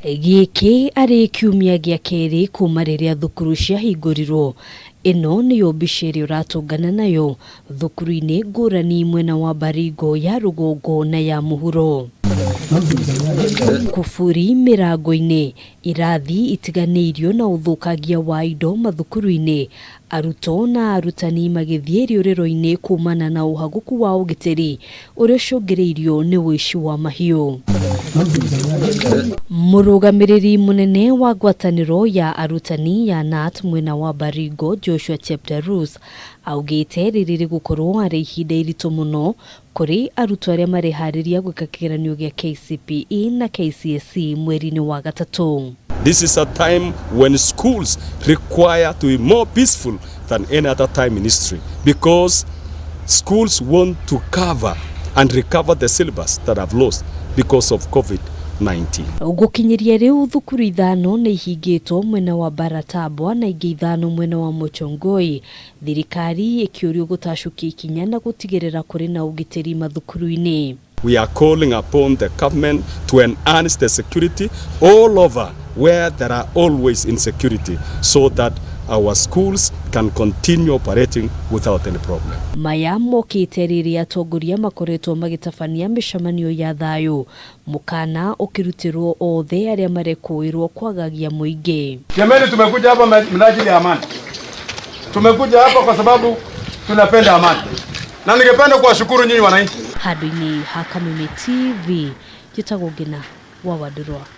Gĩkĩ arĩ kiumia gĩa kerĩ kuma rĩrĩa thukuru ciahingũrirwo. Ĩno nĩyo mbica ĩrĩa ũratũngana nayo thukuru-inĩ ngũrani mwena wa Baringo ya rũgongo na ya mũhuro. Kuburi mĩrango-inĩ, irathi itiganĩirio na ũthũkangia wa indo mathukuru-inĩ, arutwo na arutani magĩthiĩ rĩũrĩro-inĩ kumana na ũhagũku wa ũgitĩri ũrĩa ũcũngĩrĩirio nĩ ũici wa mahiũ. Mũrũgamĩrĩri mũnene wa ngwatanĩro ya arutani ya KNUT mwena wa Baringo Joshua Cheptarus augĩte rĩrĩ rĩgũkorwo arĩ ihinda iritũ mũno kũrĩ arutwo arĩa mareharĩria gwĩka kĩgeranio gĩa KCPE na KCSE mweri-inĩ wa gatatũ. This is a time when schools require to be more peaceful than any other time in history because schools want to cover and recover the syllabus that have lost because of COVID-19. Gũkinyĩria rĩu thukuru ithano nĩ ihingĩtwo mwena wa Baratabwa na ingĩ ithano mwena wa Mochongoi, thirikari ĩkĩũrio gũtacũkia ikinya na gũtigĩrĩra kũrĩ na ũgitĩri mathukuru-inĩ. We are calling upon the government to enhance the security all over where there are always insecurity so that our schools can continue operating without any problem. Maya mokĩte rĩrĩa atongoria makoretwo magĩtabania mĩcemanio ya thayũ, mũkana ũkĩrutĩrwo othe arĩa marekũĩrwo kwagagia mũingĩ. Jamani, tumekuja hapa minajili ya amani. Tumekuja hapa kwa sababu tunapenda amani, na ningependa kuwashukuru nyinyi wananchi. Handũ-inĩ ha Kameme TV, njĩtagwo Ngina wa Wandũrwa.